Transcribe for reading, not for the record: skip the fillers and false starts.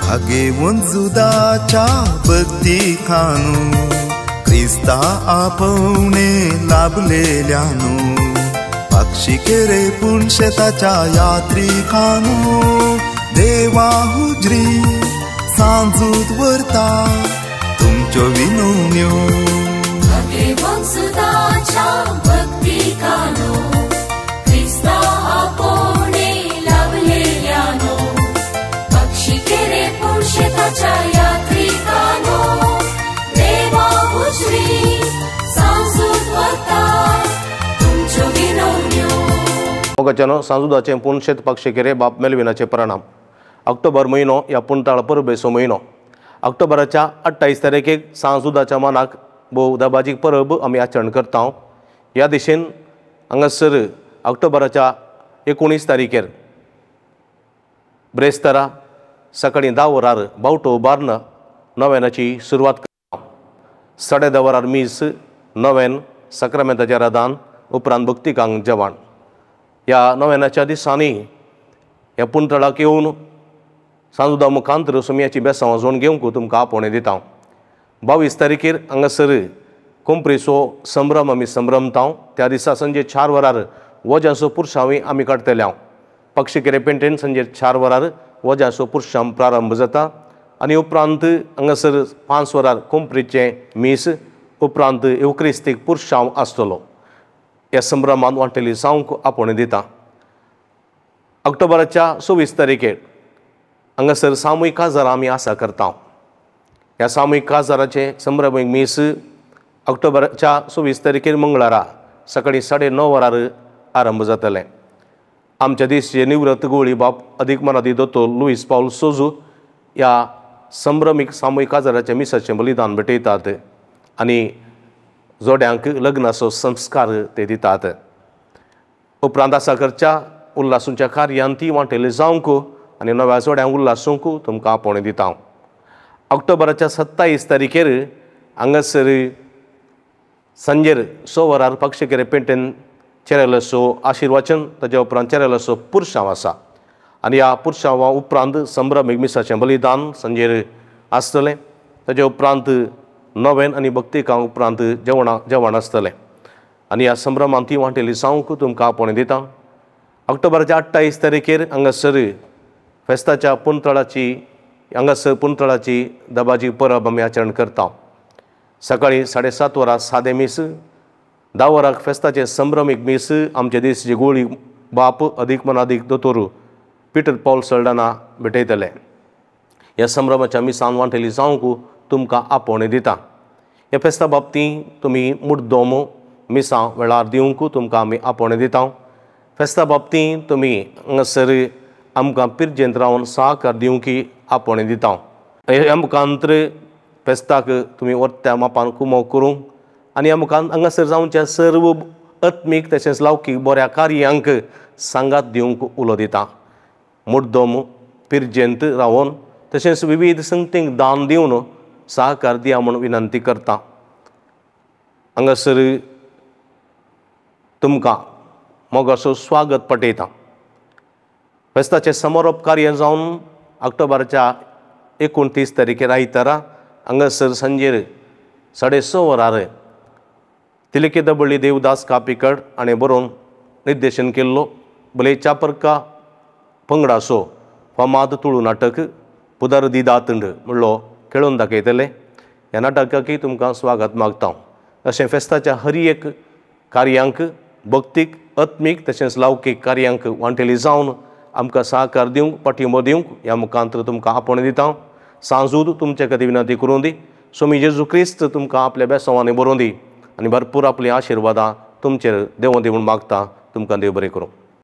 भागेवंत जुदाच्या भक्तिकानू क्रिस्ता आपोवणे लाभलेल्यानू पक्षिकेरे पूण शेताच्या यात्रिकानू देवा हुजरी सांजूत व्हरता तुमच्यो विनवण्यो. भागेवंत जुदाच्या भक्तिकानू क्रिस्ता आपोवणे लाभलेल्यानू पक्षिकेरे पूण शेताच्या यात्रिकानू देवा हुजरी सांजूत व्हरता तुमच्यो विनवण्यो. मोगाच्यानो सांजुदाचें पूण शेत पक्षिकेरे बाप मेलविनाचे प्रणाम. ऑक्टोबर म्हयनो ह्या पुणताळ परबेचो म्हयनो. ऑक्टोबराच्या 28 तारखेक सांजुदाच्या मानाक भोव दबाजीक परब आमी आचरण करता. ह्या दिशेन हांगासर ऑक्टोबराच्या 19 तारखेर ब्रेस्तारा सकाळीं 10 वरार बावटो उबारून नव्यानाची सुरवात करता. 10:30 वरार मीस, नव्यान साक्रामेंताचें रादान, उपरांत भक्तिकांक जेवण. ह्या नव्यानाच्या दिसांनी ह्या पुणतळाक येवन सांजुदा मुखांतर सोमयाची बेसां वाजोवन घेवंक तुमकां आपोवणें दिता. 22 तारखेर हांगासर कोंपरीचो संभ्रम आमी संभ्रमता. त्या दिसा सांजे 4 वरार वज्यांचो पुरसांवय आमी काडटले. पक्षिकेरे पेंटेन सांजे 4 वरार वज्यांचो पुरसांव प्रारंभ जाता आनी उपरांत हांगासर 5 वरार कोंपरीचें मीस, उपरांत येवक्रिस्तीक पुरसांव आसतलो. ह्या संभ्रमांत वांटेली जावंक आपोवणें दिता. ऑक्टोबराच्या 26 तारखेर हांगासर सामूहीक काजार आमी आसा करता. ह्या सामूहीक काजाराचें संभ्रमीक मीस ऑक्टोबराच्या 26 तारखेर मंगळारा सकाळीं 9:30 वरार आरंभ जातलें. आमच्या देशचे निवृत्त गोळी बाप अदीक मनादी दोतोर लुईस पावल सोजू ह्या संभ्रमीक सामूहीक काजाराच्या मिसाचें बलिदान भेटयतात आनी जोड्यांक लग्नाचो संस्कार ते दितात. उपरांत आसा करच्या उल्हासूंच्या कार्यान ती वांटेली जावंक आनी नव्या जोड्यांक उल्हासूंक तुमकां आपोवणें दिता. ऑक्टोबराच्या 27 तारखेर हांगासर सांजेर 6 वरार पक्षिकेरे पेंटेन चेरेलाचो आशिर्वाचन, ताज्या उपरांत चेरेलाचो पुरसांव आसा आनी ह्या पुरसांवा उपरांत संभ्रमीक मिसाचें बलिदान सांजेर आसतलें. ताज्या उपरांत नवेन आनी भक्तिकां उपरांत जेवण आसतलें आनी ह्या संभ्रमांत ती वांटेली जावंक तुमकां आपोवणें दिता. ऑक्टोबराच्या 28 तारखेर हांगासर फेस्ताच्या पुणतळाची हांगासर पुणतळाची दबाजी परब आमी आचरण करता. सकाळीं 7:30 वरां सादें मीस, 10 वरांक फेस्ताचें संभ्रमीक मीस आमचे देशचे गोळी बाप अदीक मनादीक दोतोर पिटर पॉल सल्डाना भेटयतले. ह्या संभ्रमाच्या मिसान वांटेली जावंक तुमकां आपोवणें दिता. ह्या फेस्ता बाबतींत तुमी मुड्डोम मिसां वेळार दिवंक तुमकां आमी आपोवणें दिता. फेस्ता बाबतींत तुमी हांगासर आमकां पिरजेंत रावन सहकार दिवंक आपोवणें दिता. ह्या मुखांतर फेस्ताक तुमी वर्त्या मापान कुमोक करूंक आनी ह्या मुखान हांगासर जावच्या सर्व आत्मीक तशेंच लौकीक बऱ्या कार्यांक सांगात दिवंक उलो दिता. मुड्डोम पिरजेंत रावन तशेंच विविध संगतींक दान दिवन सहकार दिया म्हूण विनंती करता. हांगासर तुमकां मोगाचो स्वागत पटयता. फेस्ताचें समारोप कार्य जावन ऑक्टोबराच्या 29 तारखेर आयतारा हांगासर सांजेर 6:30 वरार तिलके दबळी देवदास कापिकड आनी बरोवन निर्देशन केल्लो बले चापर्का पंगडाचो फामाद तुळू नाटक पुदर दिदातंड म्हणलो खेळोवन दाखयतले. ह्या नाटकाकय तुमकां स्वागत मागता. अशें फेस्ताच्या हर एक कार्यांक भक्तीक आत्मीक तशेंच लौकीक कार्यांक वांटेली जावन आमकां सहकार दिवंक पाठिंबो दिवंक ह्या मुखांतर तुमकां आपोवणें दिता. सांजूद तुमचे खातीर विनंती करूं दी. स्वामी जेजू क्रिस्त तुमकां आपल्या बेसांवांनी बरोवं दी आनी भरपूर आपलीं आशिर्वादां तुमचेर देवों दी म्हूण मागता. तुमकां देव बरें करूं.